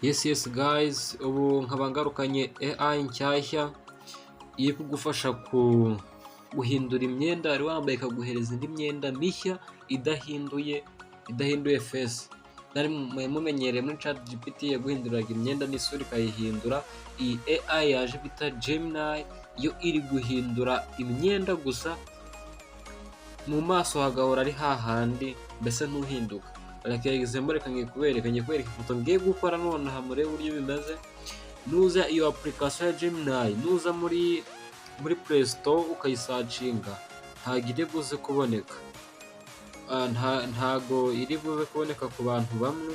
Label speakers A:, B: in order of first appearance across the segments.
A: Yes, guys, ubu nkaba ngarukanye AI nshyashya iri kugufasha ku guhindura imyenda wari wambaye, ikaguhereza indi myenda mishya idahinduye face. Nari mumenyereye muri ChatGPT yaguhinduraga imyenda n'isura ikayihindura. Iyi AI yaje bita Gemini yo iri guhindura imyenda gusa, mu maso hagahora ari hahandi, mbese ntuhinduka. Reka example, reka ngikubereka, ngiye kubereka ifoto ngiye gukora nonaha, murebe uburyo bimeze. Nuza iyo application ya Gemini, nuza muri Play Store ukayisearchinga, ntago iri buze kuboneka. Ntago iri buze kuboneka ku bantu bamwe,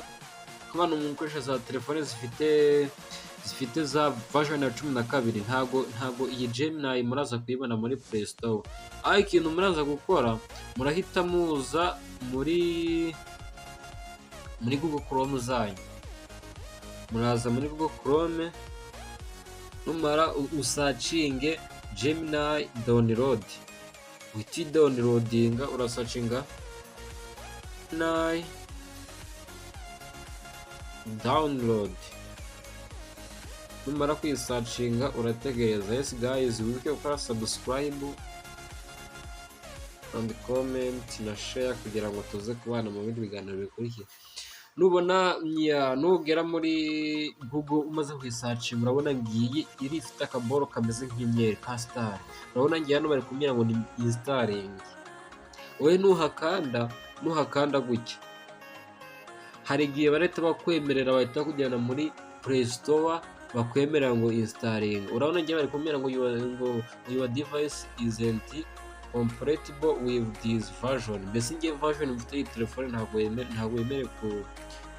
A: nk'abantu mukoresha za telefone zifite za version ya 12, ntago iyi Gemini muraza kuyibona muri Play Store. Aho ikintu muraza gukora, murahita muza muri Google Chrome zanyu, muraza muri Google Chrome, numara usearchinge Gemini download, uhite uyidownloadinga. Urasearchinga Gemini download, numara kuyisearchinga urategereza. Yes guys, wibuke gukora subscribe and comment na share kugira ngo tuze kubana mu bindi biganiro bikurikira. Nubona nugera muri Google umaze kuyisearchinga, urabona ngiyi iri ifite akaboro kameze nk'imyeru ka star. Urabona ngiye hano bari kumbwira ngo ni installing. Wowe nuhakanda gutya, hari igihe barahita bakwemerera, bahita bakujyana muri Play Store, bakwemerera ngo installing. Urabona ngiye bari kumbwira ngo your device isn't compatible with this version. Mbese ngiye version mfite iyi telefone ntabwo yemerewe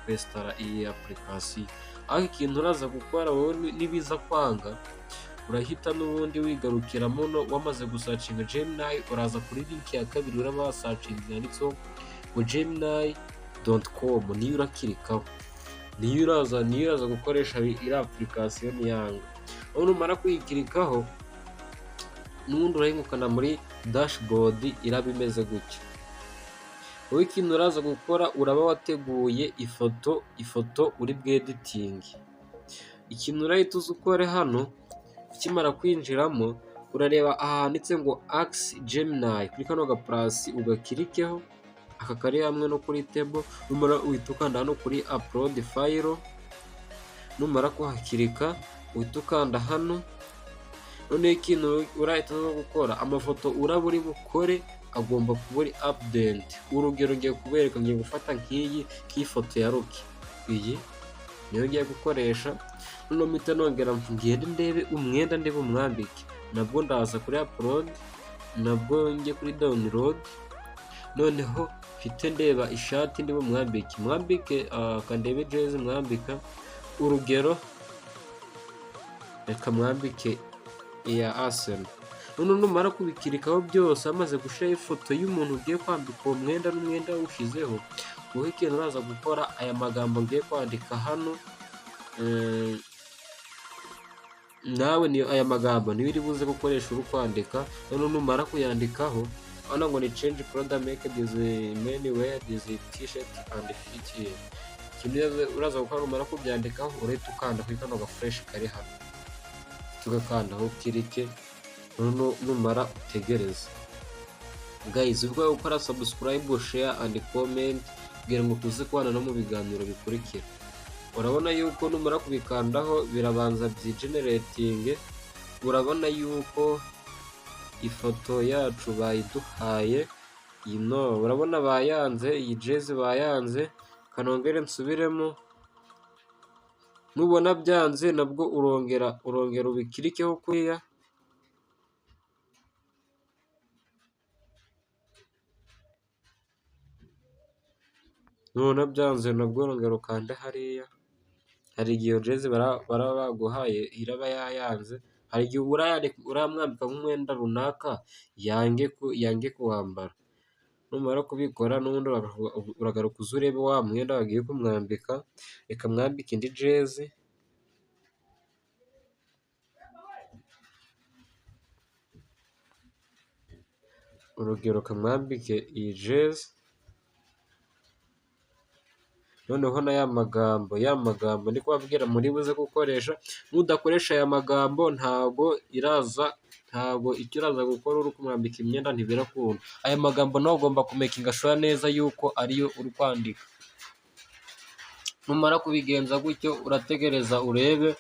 A: kwinstalla iyi application. Ariko ikintu uraza gukora wowe, nibiza kwanga, urahita n'ubundi wigarukira muno wamaze gusearchinga Gemini, uraza kuri link ya kabiri uraba wasearchinze yanditseho ngo gemini.com, niyo urakirikaho, niyo uraza gukoresha iriya application niyanga. Aho numara kuyikirikaho, n'ubundi urahingukana muri dashboard iraba imeze gutya. Wowe ikintu uraza gukora, uraba wateguye ifoto uri bweditinge. Ikintu urahita uza ukore hano, ukimara kwinjiramo, urareba ahanditse ngo ask Gemini, kuri kano gaplus ugakirikeho, aka kari hamwe no kuri table. Numara uhita ukanda hano kuri upload file. Numara kuhakirika, uhita ukanda hano. Noneho ikintu urahita uza gukora, amafoto uraba uri bukore agomba kuba uri update. Urugero ngiye kubereka, ngiye gufata nk'iyi foto ya Rocky, iyi niyo ngiye gukoresha. Noneho mpita nongera ngende ndebe umwenda ndebe umwambike, nabwo ndaza kuri upload, nabwo njye kuri download, noneho mfite ndeba ishati ndi bumwambike, mwambike kandebe jezi mwambika. Urugero reka mwambike iya Arsenal. Noneho numara kubikirikaho byose, wamaze gushyiraho ifoto y'umuntu ugiye kwambika uwo mwenda n'umwenda wawushyizeho, wowe ikintu uraza gukora, aya magambo ngiye kwandika hano, nawe ni aya magambo niyo uri buze gukoresha uri kwandika. Noneho numara kuyandikaho, urabona ngo ni change clothes, make this man wear this t-shirt and fit in. Ikintu uraza gukora numara kubyandikaho, urahita ukanda kuri kano gaflèche kari hano, tugakandaho kirike. Noneho numara utegereze. Guys, ubwo gukora subscribe, share and comment kugira ngo tuze kubana no mu biganiro bikurikira. Urabona yuko numara kubikandaho birabanza byigeneratinge. Urabona yuko ifoto yacu bayiduhaye ino, urabona bayanze, iyi jezi bayanze. Kanongere nsubiremo. Nubona byanze, nabwo urongera ubikirikeho kuriya. Nubona byanze, nabwo urongera ukande hariya. Hari igihe iyo jezi baraba baguhaye iraba yayanze. Hari igihe uramwambika nk'umwenda runaka yange kuwambara. Numara kubikora, n'ubundi uragaruka uze urebe wa mwenda bagiye kumwambika. Reka mwambike indi jezi. Urugero kamwambike iyi jezi. Noneho na ya magambo ndi kubabwira muri buze gukoresha. Nudakoresha aya magambo, ntago iraza, ntago icyo uraza gukora uri kumwambika imyenda ntibirakunda. Aya magambo nawe ugomba kumakinga sure neza yuko ariyo uri kwandika. Numara kubigenza gutyo, urategereza urebe.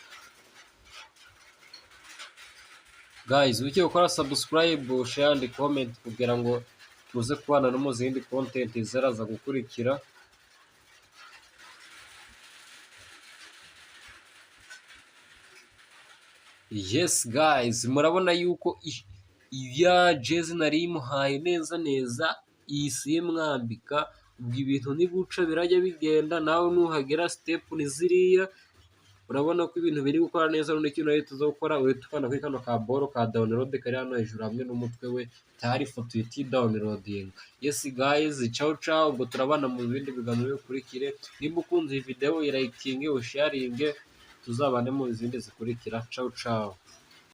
A: Guys, wibuke gukora subscribe, share and comment kugira ngo tuze kubana no mu zindi content ziraza gukurikira. Yes guys, murabona yuko ya jezi nari imuhaye neza neza ihise imwambika. Ubwo ibintu ni guca birajya bigenda, nawe nuhagera step ni ziriya. Urabona ko ibintu biri gukora neza. None ikintu uhita uza gukora, uhita ukanda kuri kano ka boro ka download kari hano hejuru hamwe n'umutwe we, tayari ifoto ihita idownloadinga. Yes guys, ciao ciao. Ubwo turabana mu bindi biganiro bikurikire. Nimba ukunze iyi video, uyilikinge, usharinge, tuzabane mu zindi zikurikira. Ciao ciao.